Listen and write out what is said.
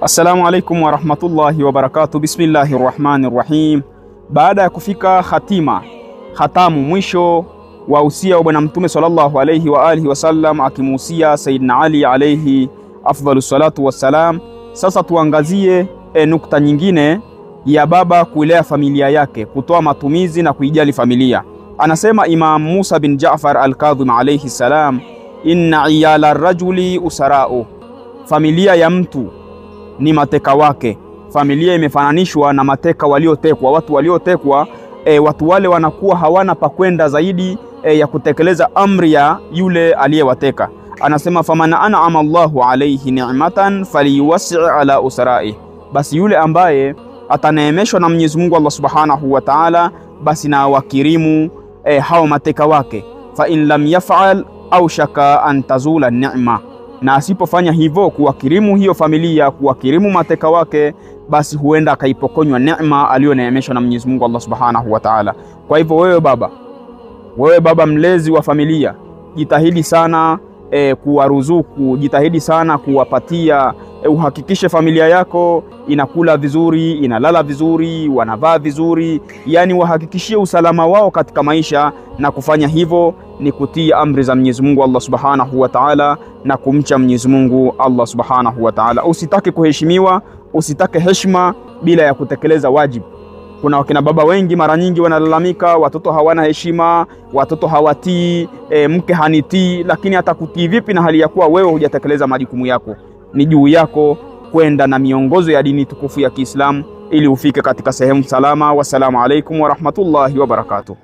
Assalamu alaikum warahmatullahi wabarakatuh. Bismillahir Rahmanir Rahim. Baada ya kufika hatima, hatamu, mwisho wa usia wa Bwana Mtume sallallahu alayhi wa alihi wasallam akimuhusia Sayyidina Ali alayhi afdalu salatu wassalam, sasa tuangazie nukta nyingine ya baba kuilea familia yake, kutoa matumizi na kuijali familia. Anasema Imam Musa bin Jaafar al-Kadhim alayhi salam, inna iyala rajuli usara'u, familia ya mtu ni mateka wake. Familia imefananishwa na mateka waliotekwa, watu waliotekwa. Watu wale wanakuwa hawana pa kwenda zaidi ya kutekeleza amri ya yule aliyewateka. Anasema faman an'ama Allahu alayhi ni'matan falyuwasi' ala usara'i, basi yule ambaye ataneemeshwa na Mwenyezi Mungu Allah Subhanahu wa Ta'ala, basi na wakirimu hao mateka wake. Fa in lam yaf'al au shaka an tazula ni'ma, na asipofanya hivyo kuwakirimu hiyo familia, kuwakirimu mateka wake, basi huenda akaipokonywa neema aliyoneemeshwa na Mwenyezi Mungu Allah Subhanahu wa Ta'ala. Kwa hivyo wewe baba mlezi wa familia, jitahidi sana kuwaruzuku, jitahidi sana kuwapatia, uhakikishe familia yako inakula vizuri, inalala vizuri, wanavaa vizuri, yani wahakikishie usalama wao katika maisha. Na kufanya hivyo ni kutii amri za Mwenyezi Mungu Allah Subhanahu wa Ta'ala na kumcha Mwenyezi Mungu Allah Subhanahu wa Ta'ala. Usitake kuheshimiwa, usitake heshima bila ya kutekeleza wajibu. Kuna wakina baba wengi mara nyingi wanalalamika watoto hawana heshima, watoto hawatii, mke hanitii. Lakini atakutii vipi na hali ya kuwa wewe hujatekeleza majukumu yako? Ni juu yako kwenda na miongozo ya dini tukufu ya Kiislamu ili ufike katika sehemu salama. Wassalamu alaikum warahmatullahi wabarakatuh.